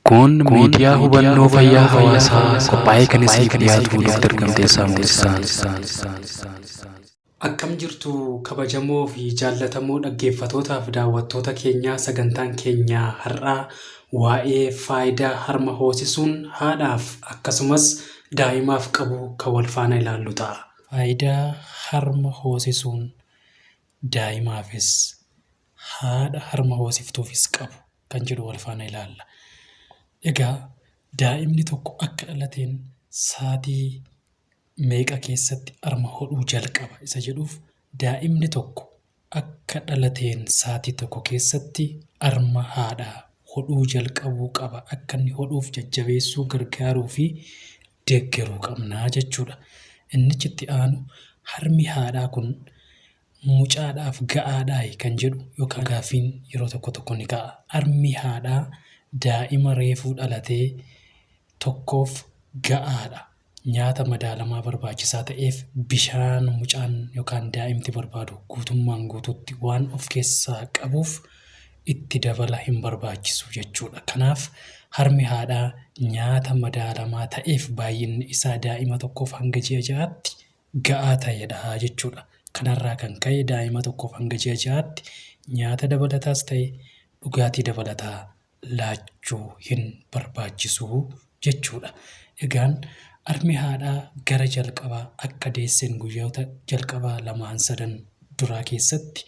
Kun miidiyaa hubannoo fayyaa hawaasaa qophaa'ee kan isiniif dhiyaatu Dr. Gamteessaa Moosisaa. Akkam jirtu kabajamoo fi jaallatamoo dhaggeeffatootaaf daawwattoota keenyaa, sagantaan keenya har'aa waa'ee faayidaa harma hoosisuun haadhaaf akkasumas daa'imaaf qabu kan wal faana ilaallu ta'a. Faayidaa harma hoosisuun daa'imaafis haadha harma hoosiftuufis qabu kan jedhu wal faana ilaalla. Egaa daa'imni tokko akka dhalateen sa'aatii meeqa keessatti harma hodhuu jalqaba isa jedhuuf, daa'imni tokko akka dhalateen sa'aatii tokko keessatti harma haadhaa hodhuu jalqabuu qaba. Akka inni hodhuuf jajjabeessuu, gargaaruu fi deeggaruu qabnaa jechuudha. Innichi itti aanu, harmi haadhaa kun mucaadhaaf ga'aadhaayi kan jedhu yookaan gaaffiin yeroo tokko tokko ni ka'a. Harmi haadhaa daa'ima reefuu dhalatee tokkoof ga'aadha. Nyaata madaalamaa barbaachisaa ta'eef bishaan mucaan yookaan daa'imti barbaadu guutummaan guutuutti waan of keessaa qabuuf itti dabala hin barbaachisu jechuudha. Kanaaf harmi haadhaa nyaata madaalamaa ta'eef baay'inni isaa daa'ima tokkoof hanga ji'a 6tti ga'aa ta'edha jechuudha. Kanarraa kan ka'e daa'ima tokkoof hanga ji'a 6tti nyaata dabalataas ta'e dhugaatii dabalataa laachuu hin barbaachisu jechuudha. Egaan harmi haadhaa gara jalqabaa akka deesseen guyyoota jalqabaa lamaan sadan duraa keessatti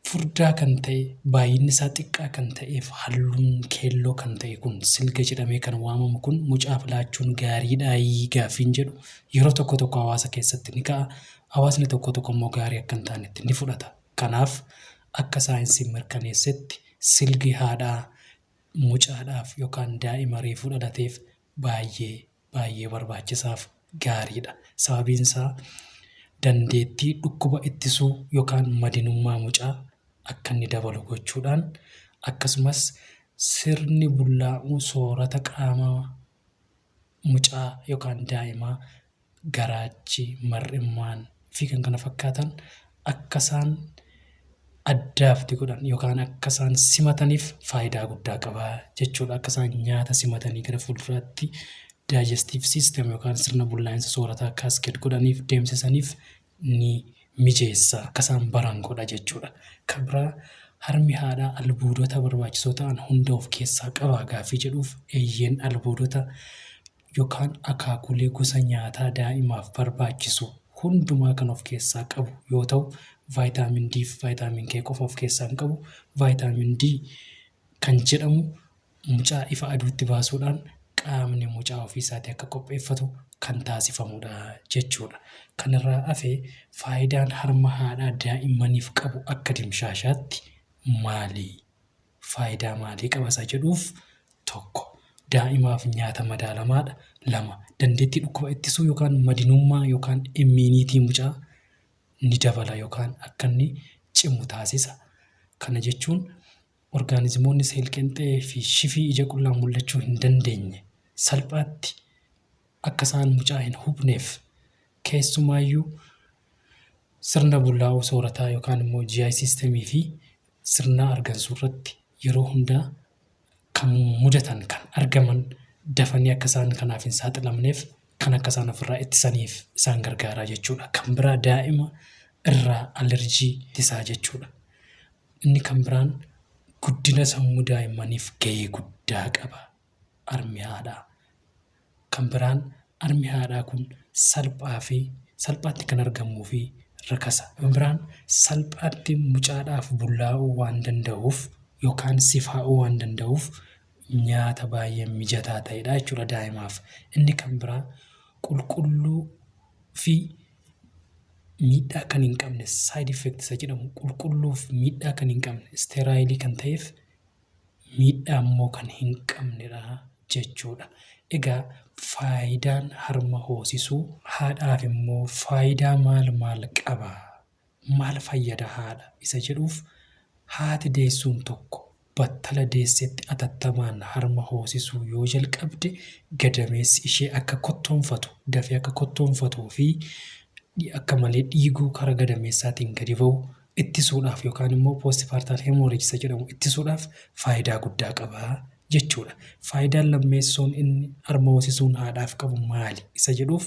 furdaa kan ta'e, baay'inni isaa xiqqaa kan ta'eef halluun keelloo kan ta'e kun silga jedhamee kan waamamu kun mucaaf laachuun gaariidhaayii gaaffiin jedhu yeroo tokko tokko hawaasa keessatti ni ka'a. Hawaasni tokko tokko immoo gaarii akka hin taanetti ni fudhata. Kanaaf akka saayinsiin mirkaneessetti silgi haadhaa mucaadhaaf yookaan daa'ima reefuu dhalateef baay'ee baay'ee barbaachisaaf gaariidha. Sababiin isaa dandeettii dhukkuba ittisuu yookaan madinummaa mucaa akka inni dabalu gochuudhaan, akkasumas sirni bullaa'uu soorata qaama mucaa yookaan daa'imaa, garaachi, mar'immaan fi kan kana fakkaatan akka isaan addaafti godhan yookaan akka isaan simataniif faayidaa guddaa qaba jechuudha. Akka isaan nyaata simatanii gara fuulduraatti digestive system yookaan sirna bullaa'insa soorataa cascade godhaniif, deemsisaniif ni mijeessa. Akka isaan baran godha jechuudha. Kan biraa, harmi haadhaa albuudota barbaachisoo ta'an hunda of keessaa qaba gaaffii jedhuuf, eeyyeen, albuudota yookaan akaakulee gosa nyaataa daa'imaaf barbaachisu hundumaa kan of keessaa qabu yoo ta'u, vaayitaamin D fi vaayitaamin K qofa of keessaa hin qabu. Vaayitaamin D kan jedhamu mucaa ifa aduutti baasuudhaan qaamni mucaa ofii isaatii akka qopheeffatu kan taasifamudha jechuudha. Kanarraa hafe faayidaan harma haadhaa daa'immaniif qabu akka dimshaashaatti maali? Faayidaa maalii qaba isa jedhuuf, tokko, daa'imaaf nyaata madaalamaadha. Lama, dandeettii dhukkuba ittisuu yookaan madinummaa yookaan immiiniitii mucaa ni dabala yookaan akka inni cimu taasisa. Kana jechuun orgaanizimoonni seelqeenxee fi shifii ija qullaan mul'achuu hin dandeenye salphaatti akka isaan mucaa hin hubneef, keessumaayyuu sirna bullaa'uu soorataa yookaan immoo GI system fi sirna argansuu irratti yeroo hundaa kan mudatan, kan argaman dafanii akka isaan kanaaf hin saaxilamneef, kan akka isaan ofirraa ittisaniif isaan gargaaraa jechuudha. Kan biraa daa'ima irraa alerjii ittisaa jechuudha. Inni kan biraan guddina sammuu daa'immaniif gahee guddaa qaba harmi haadhaa. Kan biraan harmi haadhaa kun salphaa fi salphaatti kan argamuu fi rakasa. Kan biraan salphaatti mucaadhaaf bullaa'uu waan danda'uuf yookaan sifaa'uu waan danda'uuf nyaata baay'ee mijataa ta'edha jechuudha daa'imaaf. Inni kan biraa qulqulluu fi miidhaa kan hin qabne, side effect isa jedhamu, qulqulluu fi miidhaa kan hin qabne, sterile kan ta'eef miidhaa immoo kan hin qabnedha jechuudha. Egaa faayidaan harma hoosisuu haadhaaf immoo faayidaa maal maal qaba? Maal fayyada haadha isa jedhuuf, haati deessuun tokko battala deessetti atattamaan harma hoosisuu yoo jalqabde gadameessi ishee akka kottoonfatu, dafee akka kottoonfatuu fi akka malee dhiiguu kara gadameessaatiin gadi ba'u ittisuudhaaf yookaan immoo postpartal hemorrhage isa jedhamu ittisuudhaaf faayidaa guddaa qaba jechuudha. Faayidaan lammeessoon inni harma hoosisuun haadhaaf qabu maali? Isa jedhuuf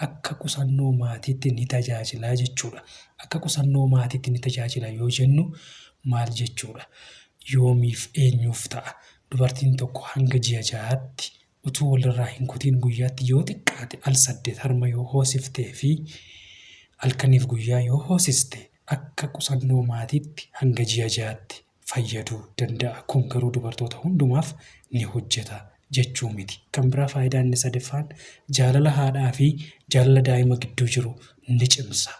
akka qusannoo maatiitti ni tajaajila jechuudha. Akka qusannoo maatiitti ni tajaajila yoo jennu maal jechuudha? Yoomiif eenyuuf ta'a? Dubartiin tokko hanga ji'a 6tti utuu walirraa hin kutiin guyyaatti yoo xiqqaate al 8 harma yoo hoosiftee fi halkaniif guyyaa yoo hoosiste akka qusannoo maatiitti hanga ji'a 6tti fayyaduu danda'a. Kun garuu dubartoota hundumaaf ni hojjeta jechuu miti. Kan biraa faayidaan inni sadaffaan jaalala haadhaa fi jaalala daa'ima gidduu jiru ni cimsa.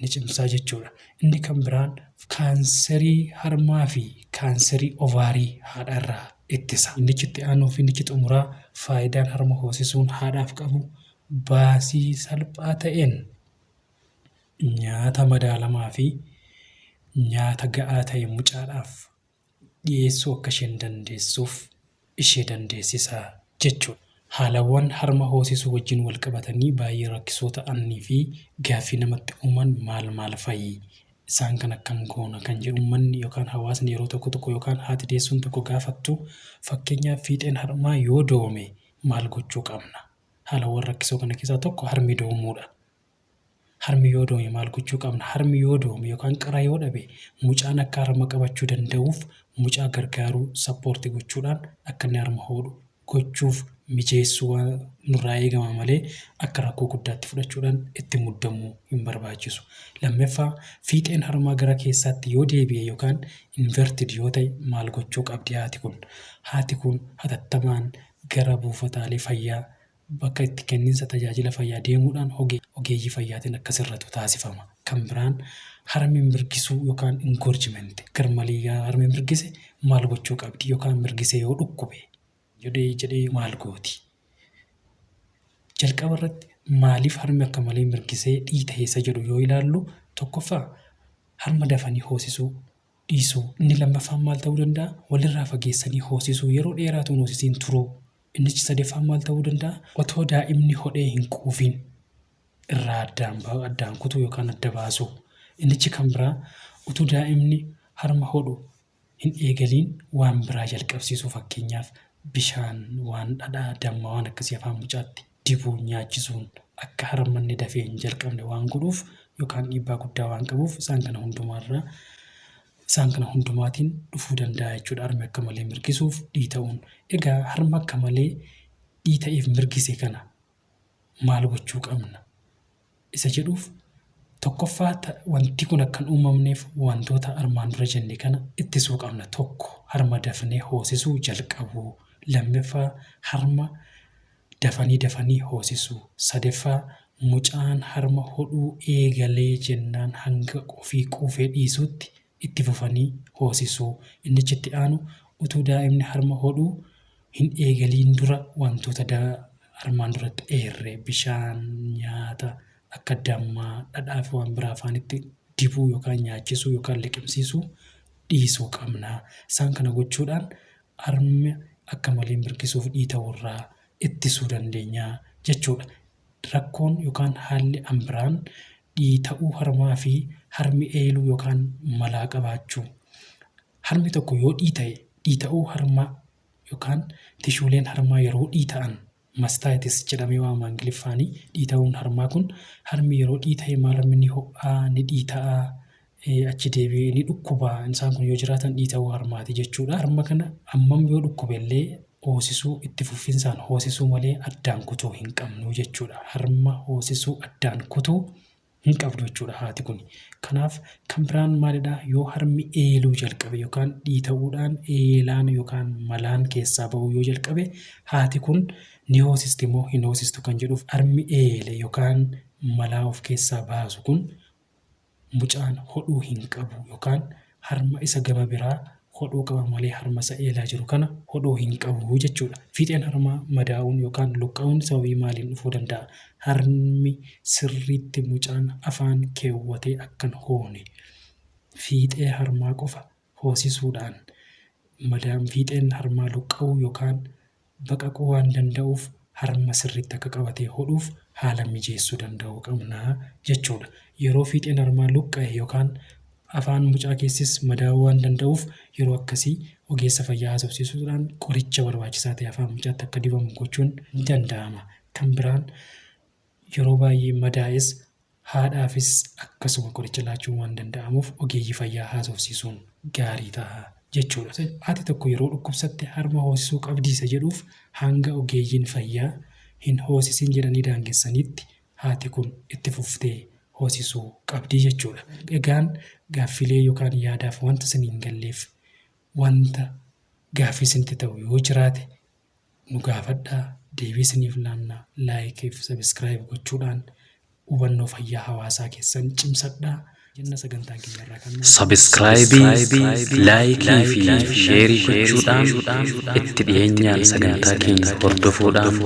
Ni cimsaa jechuudha. Inni kan biraan kaanserii harmaa fi kaanserii ovaarii haadha irraa ittisa. Innichi itti aanuu fi innichi xumuraa faayidaan harma hoosisuun haadhaaf qabu baasii salphaa ta'een nyaata madaalamaa fi nyaata ga'aa ta'e mucaadhaaf dhiyeessuu akka isheen dandeessuuf ishee dandeessisa jechuudha. Haalawwan harma hoosisuu wajjin wal qabatanii baay'ee rakkisoo ta'anii fi gaaffii namatti uuman maal maal fa'i? Isaan kan akkam goona kan jedhu uummanni yookaan hawaasni yeroo tokko tokko yookaan haati deessuun tokko gaafattu, fakkeenyaaf fiixeen harmaa yoo doome maal gochuu qabna? Haalawwan rakkisoo kana keessaa tokko harmi doomuudha. Harmi yoo doome maal gochuu qabna? Harmi yoo doome yookaan qara yoo dhabe mucaan akka harma qabachuu danda'uuf mucaa gargaaruu, support gochuudhaan akka inni harma hodhu gochuuf mijeessuu waan nurraa eegama malee akka rakkoo guddaatti fudhachuudhaan itti muddamuu hin barbaachisu. Lammaffaa, fiixeen harmaa gara keessaatti yoo deebi'e yookaan inverted yoo ta'e maal gochuu qabdi haati kun? Haati kun hatattamaan gara buufataalee fayyaa bakka itti kenniinsa tajaajila fayyaa deemuudhaan ogeeyyii fayyaatiin akka sirratu taasifama. Kan biraan harmi mirgisuu yookaan engorgement, garmalee harmi mirgise maal gochuu qabdi, yookaan mirgisee yoo dhukkube jedhee jedhee maal gooti? Jalqaba irratti maaliif harmi akka malee mirgisee dhiita'e isa jedhu yoo ilaallu, tokkoffaa harma dafanii hoosisuu dhiisuu. Inni lammaffaan maal ta'uu danda'a? Walirraa fageessanii hoosisuu, yeroo dheeraa otoo hin hoosisiin turuu. Inni sadaffaan maal ta'uu danda'a? Otoo daa'imni hodhee hin quufiin irraa addaan kutuu yookaan adda baasuu. Innichi kan biraa utuu daa'imni harma hodhu hin eegaliin waan biraa jalqabsiisuu, fakkeenyaaf bishaan, waan dhadhaa, damma, waan akkasii afaan mucaatti dibuun nyaachisuun akka harmanni dafee hin jalqabne waan godhuuf yookaan dhiibbaa guddaa waan qabuuf isaan kana hundumaatiin dhufuu danda'a jechuudha harmi akka malee mirgisuuf dhiita'uun. Egaa harma akka malee dhiita'eef mirgise kana maal gochuu qabna isa jedhuuf, tokkoffaa wanti kun akka hin uumamneef wantoota armaan dura jenne kana ittisuu qabna. Tokko, harma dafnee hoosisuu jalqabuu. Lammaffaa, harma dafanii dafanii hoosisuu. Sadaffaa, mucaan harma hodhuu eegalee jennaan hanga ofii quufee dhiisuutti itti fufanii hoosisuu. Innichi itti aanu utuu daa'imni harma hodhuu hin eegaliin dura wantoota armaan duratti eerre, bishaan, nyaata akka dammaa, dhadhaa fi waan biraa afaanitti dibuu yookaan nyaachisuu yookaan liqimsiisuu dhiisuu qabna. Isaan kana gochuudhaan harma akka malee mirgisuuf dhiita'uu irraa ittisuu dandeenya jechuudha. Rakkoon yookaan haalli biraan dhiita'uu harmaa fi harmi eeluu yookaan malaa qabaachuu. Harmi tokko yoo dhiita'e, dhiita'uu harmaa yookaan tishuuleen harmaa yeroo dhiita'an mastitis jedhamee waamama Ingiliffaanii. Dhiita'uun harmaa kun harmi yeroo dhiita'e maal, harmi ni ho'aa, ni dhiita'a, achi deebi'ee ni dhukkuba. Isaan kun yoo jiraatan dhiita'uu harmaati jechuudha. Harma kana hammam yoo dhukkube illee hoosisuu, itti fufinsaan hoosisuu malee addaan kutuu hin qabnu jechuudha. Harma hoosisuu addaan kutuu hin qabdu jechuudha haati kun. Kanaaf kan biraan maalidhaa? Yoo harmi eeluu jalqabe yookaan dhiita'uudhaan eelaan yookaan malaan keessaa ba'uu yoo jalqabe haati kun ni hoosisti moo hin hoosistu kan jedhuuf, harmi eele yookaan malaa of keessaa baasu kun mucaan hodhuu hin qabu yookaan harma isa gama biraa hodhuu qaba malee harma isa eelaa jiru kana hodhuu hin qabu jechuudha. Fiixeen harmaa madaa'uun yookaan luqqa'uun sababii maaliin dhufuu danda'a? Harmi sirriitti mucaan afaan keewwatee akkan hoone fiixee harmaa qofa hoosisuudhaan madaan fiixeen harmaa luqqa'uu yookaan baqaquu waan danda'uuf harma sirriitti akka qabatee hodhuuf haala mijeessuu danda'uu qabna jechuudha. Yeroo fiixeen harmaa luqqa'e yookaan Afaan mucaa keessis madaa'uu waan danda'uuf yeroo akkasii ogeessa fayyaa haasofsiisuudhaan qoricha barbaachisaa ta'e afaan mucaatti akka dibamu gochuun ni danda'ama. Kan biraan yeroo baay'ee madaa'es haadhaafis akkasuma qoricha laachuun waan danda'amuuf ogeeyyii fayyaa haasofsiisuun gaarii ta'a jechuudha. Haati tokko yeroo dhukkubsatte harma hoosisuu qabdii isa jedhuuf hanga ogeeyyiin fayyaa hin hoosisin jedhanii daangessanitti haati kun itti fuftee hoosisuu qabdii jechuudha. Egaan gaaffilee yookaan yaadaaf wanta isin hin galleef, wanta gaaffii isinitti ta'u yoo jiraate nu gaafadhaa, deebii isiniif laannaa. Like fi subscribe gochuudhaan hubannoo fayyaa hawaasaa keessan cimsadhaa. Jenna sagantaan keenya irraa kan Subscribe, like fi share gochuudhaan itti dhiyeenyaan sagantaa keenya hordofuudhaan